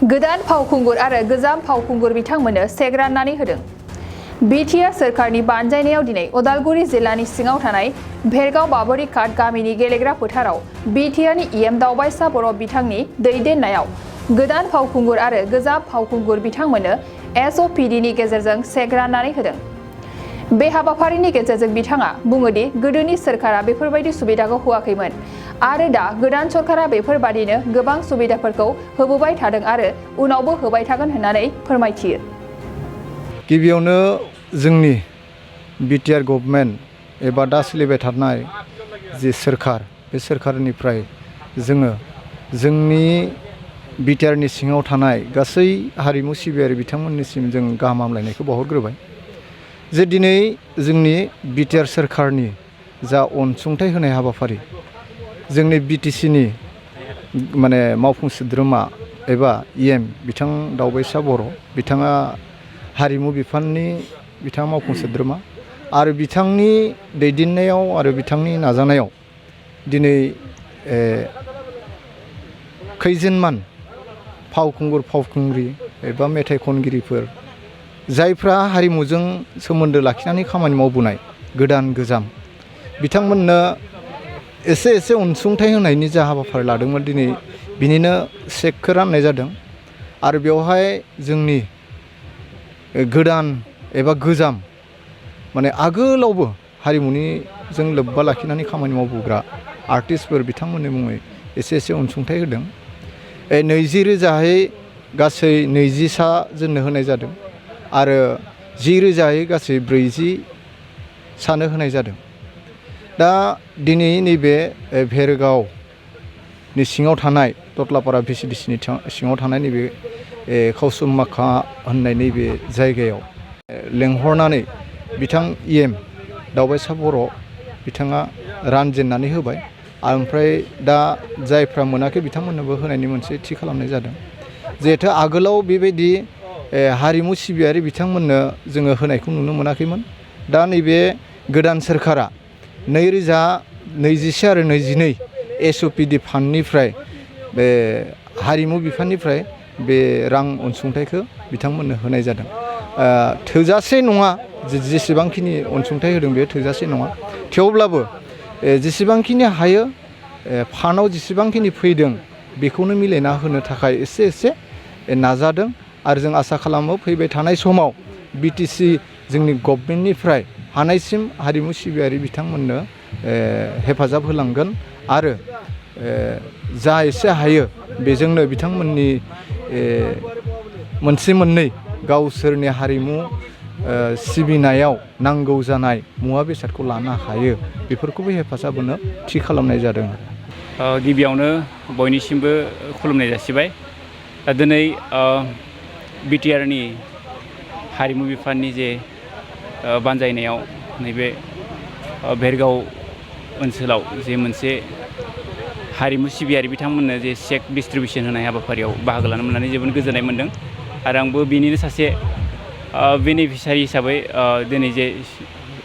गोदान फावखुंगुर आरो गोजाम फावखुंगुर बिथांमोननो चेक राननानै होदों। बिटिआर सोरखारनि बानजायनायाव दिनै उदालगुरि जिल्लानि सिङाव थानाय भेरगाव बाबरिघाट गामिनि गेलेग्रा फोथाराव बिटिआरनि इएम दावबायसा बर' बिथांनि दैदेननायाव गोदान फावखुंगुर आरो गोजाम फावखुंगुर बिथांमोननो एसअपिडिनि गेजेरजों चेक राननानै होदों। बे हाबाफारिनि गेजेरजों बिथाङा बुङोदि गोदोनि सोरखारा बेफोरबायदि सुबिदाखौ होआखैमोन आरो दा गोदान सरकारा बेफोरबादिनो गोबां सुबिदाफोरखौ होबोबाय थादों आरो उनावबो होबाय थागोन होननानै फोरमायथियो। गिबियावनो जोंनि बिटिआर गभर्नमेन्ट एबा दा सोलिबाय थानाय जि सोरखार बे सोरखारनिफ्राय जोङो जोंनि बिटिआरनि सिङाव थानाय गासै हारिमु सिबियारि बिथांमोननिसिम जों गाहाम हामलायनायखौ बावहरग्रोबाय जे दिनै जोंनि बिटिआर सोरखारनि जा अनसुंथाइ होनाय हाबाफारि जोंनि बिटिसिनि माने मावफुं सोद्रोमा एबा इएम बिथां दावबायसा बर' बिथाङा हारिमु बिफाननि बिथाङा मावफुं सोद्रोमा आरो बिथांनि दैदेननायाव आरो बिथांनि नाजानायाव दिनै खैजोनमान फावखुंगुर फावखुंग्रि एबा मेथाइ खनगिरिफोर जायफ्रा हारिमुजों सोमोन्दो लाखिनानै खामानि मावबोनाय गोदान गोजाम बिथांमोननो एसे अनसुंथाइ होनायनि जा हाबाफारि लादोंमोन दिनै बिनिनो चेकखौ राननाय जादों आरो बेवहाय जोंनि गोदान एबा गोजाम माने आगोलावबो हारिमुनिजों लोब्बा लाखिनानै खामानि मावबोग्रा आर्टिस्टफोर बिथांमोननि मुङै एसे अनसुंथाइ होदों। 20,000 गासै 20 सा जोंनो होनाय जादों आरो 10,000 गासै 40 सानो होनाय जादों। दा दिनै नैबे भेरगावनि सिङाव थानाय ततलापारा भिसिडिसिनि सिङाव थानाय नैबे खावसुमाखा होननाय नैबे जायगायाव लेंहरनानै बिथां इएम दावबायसा बर' बिथाङा रानजेननानै होबाय ओमफ्राय दा जायफ्रा मोनाखै बिथांमोननोबो होनायनि मोनसे थि खालामनाय जादों। जिहेथु आगोलाव बेबायदि हारिमु सिबियारि बिथांमोननो जोङो होनायखौ नुनो मोनाखैमोन। दा नैबे गोदान सोरखारा 2021 आरो 22 एसअपिडि फान्डनिफ्राय बे हारिमु बिफाननिफ्राय बे रां अनसुंथाइखौ बिथांमोननो होनाय जादों। थोजासे नङा, जेसेबांखिनि अनसुंथाइ होदों बे थोजासे नङा, थेवब्लाबो जेसेबांखिनि हायो फान्डआव जेसेबांखिनि फैदों बेखौनो मिलायना होनो थाखाय एसे नाजादों आरो जों आसा खालामो फैबाय थानाय समाव बिटिसि जोंनि गभर्नमेन्टनिफ्राय हानायसिम हारिमु सिबियारि बिथांमोननो हेफाजाब होलांगोन आरो जा एसे हायो बेजोंनो बिथांमोननि मोनसे मोननै गावसोरनि हारिमु सिबिनायाव नांगौ जानाय मुवा बेसादखौ लानो हायो बेफोरखौबो हेफाजाब होनो थि खालामनाय जादों। गिबियावनो बयनिसिमबो खुलुमनाय जासिबाय। दिनै बिटिआरनि हारिमु बिफाननि जे बानजायनायाव नैबे भेरगाव ओनसोलाव जे मोनसे हारिमु सिबियारि बिथांमोननो जे चेक डिस्ट्रिबिउसन होनाय हाबाफारियाव बाहागो लानो मोननानै जोबोद गोजोननाय मोन्दों आरो आंबो बिनिनो सासे बेनिफिसियारि हिसाबै दिनै जे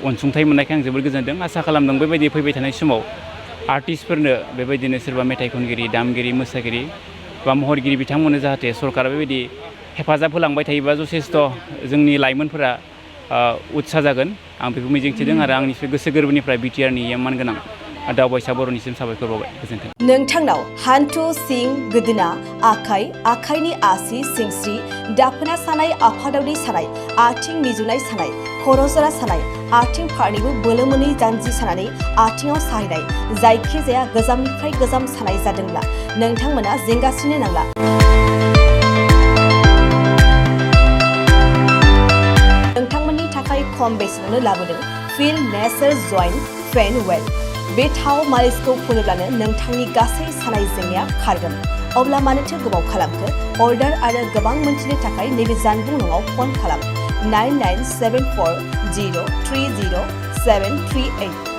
अनसुंथाइ मोननायखाय आं जोबोद गोजोनदों। आसा खालामदों बेबायदि फैबाय थानाय समाव आर्टिस्टफोरनो बेबायदिनो सोरबा मेथाइ खनगिरि, दामगिरि, मोसागिरि बा महरगिरि बिथांमोननो जाहाथे सरकारा बेबायदि हेफाजाब होलांबाय थायोबा जथेस्थ' जोंनि लाइमोनफोरा उत्सा जागोन आं बेखौ मिजिंथिदों आरो आंनिफ्राय गोसो गोरबोनिफ्राय बिटिआरनि मानगोनां दावबायसा बर'निसिम साबायखर बावबाय। गोजोन्थों। नोंथांनाव हान्थु, सिं, गोदोना, आखाइनि आसि, सिंस्रि, दाफोना सानाय, आफादावनि सानाय, आथिं मिजुनाय सानाय, खर' जरा सानाय, आथिं फारनैबो बोलो मोनै जानजि सानानै आथिङाव साहैनाय, जायखिजाया गोजामनिफ्राय गोजाम सानाय जादोंब्ला नोंथांमोना जिंगासिनो नांला। नोंथांमोननि थाखाय खम बेसेनावनो लाबोदों फिल नेचार जइन्ट पेन वेल। बे थाव मालिसखौ फुनोब्लानो नोंथांनि गासै सानाय जेंनाया खारगोन। अब्ला मानोथो गोबाव खालामखो? अर्डार आरो गोबां मोनथिनो थाखाय नैबे जानबुं नङाव फन खालाम 9974030738।